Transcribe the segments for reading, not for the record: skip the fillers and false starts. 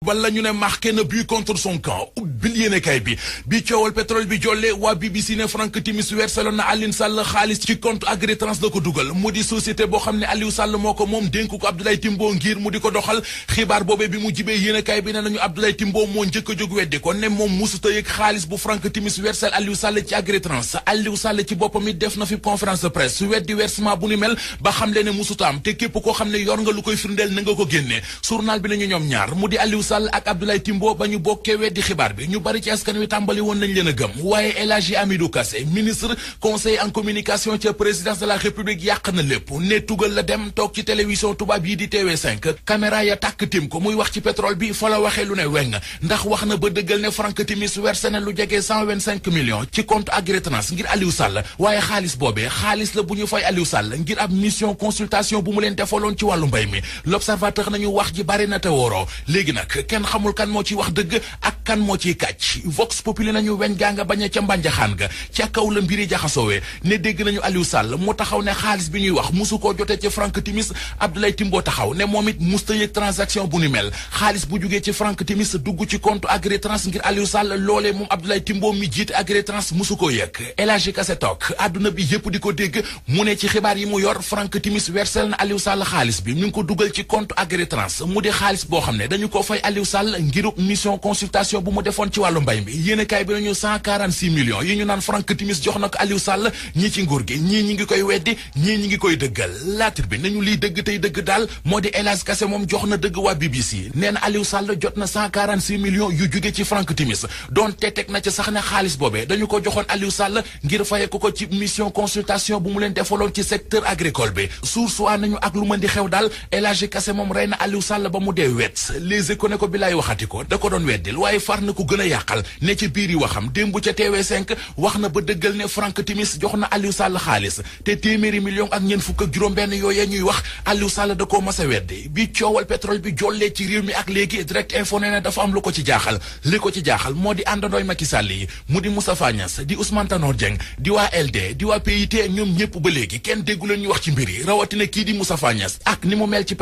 wala ñu ne marqué na but contre son camp ubbil yéenekaay bi coowal pétrole bi jolle waa BBC ne Frank Timis wersaloon na Aliou Sall xaalis ci compte Agritrans la ko dugal mu di société boo xam ne Aliou Sall moo ko moom dénk ko Abdoulaye Timbo ngir mu di ko doxal xibaar boobee bi mu jibee yéenekaay bi ne nañu Abdoulaye Timbo moo njëkk a jóg weddi ko ne moom musuta yëg xaalis bu Frank Timis wersal Aliou Sall ci Agritrans Aliou Sall ci boppam it def na fi conférence de presse weddi versement bu ni mel ba xam le ne musuta am te képp koo xam ne yor nga lu koy firndeel na nga ko génne journal bi nañu ñoom ñaar mu di Aliou Sall ak Abdoulaye Timbo ba ñu bokkee weddi xibaar bi ñu bari ci askan wi tàmbali woon nañ leen a gëm waaye El Hadji Amidou Kassé ministre conseil en communication ca présidence de la république yàq na lépp ne tugal la dem toog ci télévision tubaab yi di TV5 caméra ya tàkk tim ko muy wax ci pétrole bi fa la waxee lu ne weng ndax wax na ba dëggal ne Frank Timis versé na lu jege 125 millions ci compte Agritrans ngir Aliou Sall waaye xaalis boobee xaalis la bu ñu fay Aliou Sall ngir ab mission consultation bu mu leen defaloon ci wàllu mbay mi l'observateur nañu wax ji bari na te wóoroo léegi nag kenn xamul kan moo ciy wax dëgg ak kan moo ciy kàcc Vox Populi nañu weñ gaa nga bañ a ca mbànjaxaan ga ca kaw la mbiri jaxasoowee ne dégg nañu Aliou Sall mu taxaw ne xaalis bi ñuy wax musu koo jotee ci Frank Timis Abdoulaye Timbo taxaw ne moom it musta yëg transaction bu ni mel xaalis bu jugee ci Frank Timis dugg ci compte Agritrans ngir Aliou Sall loolee moom Abdoulaye Timbo mi jiite Agritrans musu koo yëg El Hadji Kassé toog àdduna bi yëpp di ko dégg mu ne ci xibaar yi mu yor Frank Timis versel na Aliou Sall xaalis bi mi ngi ko dugal ci compte Agritrans mu di xaalis boo xam ne dañu ko fay Aliou Sall ngirub mission consultation bu mu defoon ci wàllu mbay mi yéenekaay bi nañu 146 millions yi ñu naan Frank Timis jox na ko Aliou Sall ñii ci nguur gi ñii ñi ngi koy weddi ñii ñi ngi koy dëggal laatir bi nañu liy dëgg tey dëgg daal moo di El Hadji Kassé moom jox na dëgg waa BBC nee na Aliou Sall jot na 146 millions yu jóge ci Frank Timis doon te teg na ci sax ne xaalis boobee dañu ko joxoon Aliou Sall ngir faye ko ci mission consultation bu mu leen defaloon ci secteur agricole bi source waa nañu ak lu mën di xew daal El Hadji Kassé moom rey na Aliou Sall ba mu dee wet Les Échos ne ko bi laay waxati ko da ko doon weddil waaye far na ko gën a yàqal ne ci biir yi waxam démb ca TV5 wax na ba dëggal ne Frank Timis jox na Aliou Sall xaalis te téeméeri million ak ñeent fukk ak juróom-benn yooyee ñuy wax Aliou Sall da koo mas a weddi bi coowal pétrole bi jollee ci réew mi ak léegi Direct Info nee na dafa am lu ko ci jaaxal li ko ci jaaxal moo di àndandooy Macky Sall yi mu di Moustapha Niasse di Ousmane Tanor Dieng di waa LD di waa PIT ñoom ñëpp ba léegi kenn déggu leen ñu wax ci mbir yi rawatina kii di Moustapha Niasse ak ni mu mel ci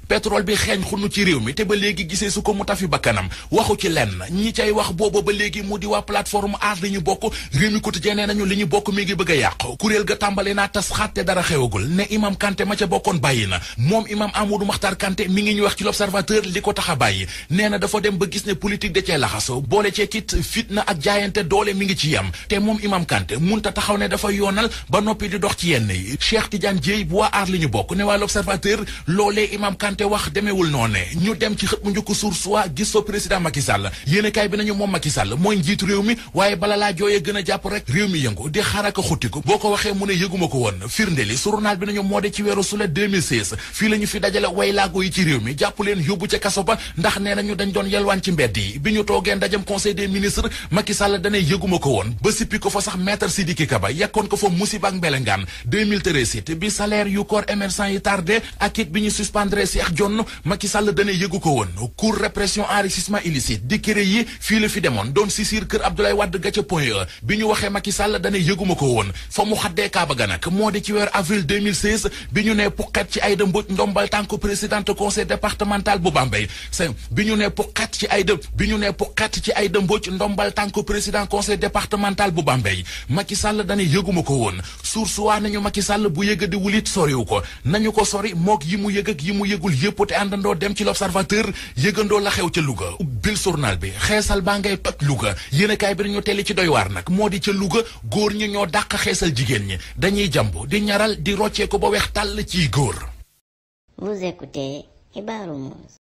pétrole bi xeeñ xunu ci réew mi te ba léegi gisee su ko mu tafi bakkanam waxu ci lenn ñi cay wax booba ba léegi mu di waa plateforme aar li ñu bokk réew mi quotidien nee nañu li ñu bokk mi ngi bëgg a yàq kuréel ga tàmbale naa tas xatte dara xewagul ne imam Kanté ma ca bokkoon bàyyi na moom imam Amadou Makhtar Kanté mi ngi ñu wax ci l'observateur li ko tax a bàyyi nee na dafa dem ba gis ne politique da cee laxaso boole cee kit fitna ak jaayante doole mi ngi ci yam te moom imam Kanté munta taxaw ne dafa yoonal ba noppi di dox ci yenn yi Cheikh Tidiane Dièye bu waa aar li ñu bokk ne waa l'observateur loolee imam Kanté wax demeewul noone ñu dem ci xët mu njëkk source waa gis so président Macky Sall yéenekaay bi nañu moom Macky Sall mooy njiitu réew mi waaye bala laa jooyee gën a jàpp rek réew mi yëngu di xaraka xuttiku boo ko waxee mu ne yëguma ko woon firnde li journal bi nañu moo de ci weeru sulet 2016 fii la ñu fi dajale way laago yi ci réew mi jàpp leen yóbbu ca kaso ba ndax nee nañu dañ doon yelwaan ci mbedd yi bi ñu toogee ndajam conseil des ministres Macky Sall dane yëguma ko woon ba sippi ko fa sax maître Sidiki Kaba yekkoon ko fa musiba ak mbelengaan 2013 it bi salaire yu corps émergent yi tardé ak it bi ñu suspendre Cheikh Dione Macky Sall dane yëgu ko woon cour répression enrichissement illicite di kéré yi fii la fi demoon doon sisir kër Abdoulaye Wade ga ca Point E bi ñu waxee Macky Sall dane yëguma ko woon fa mu xaddee kaaba ga nag moo di ci weer avril 2016 bi ñu ne puqet ci Aïda Mbodj ndombal tànk présidente conseil départemental bu Bambey bi ñu ne puqet ci Aïda Mbodj ndombal tànk président conseil départemental bu Bambey Macky Sall dane yëguma ko woon source waa nañu Macky Sall bu yëga di wulit soriwu ko nañu ko sori mook yi mu yëg ak yi mu yëgul yëpp te àndandoo dem ci l'observateur yëgandoo la xew ca Louga bil journal bi xeesal baa ngay toj Louga yéenekaay bi dañu telli ci doy waar nag moo di ca Louga góor ñi ñoo dàq xeesal jigéen ñi dañuy jambu di ñaral di roccee ko ba weex tàll ciy góor. Vous écoutez Xibaru Mousse.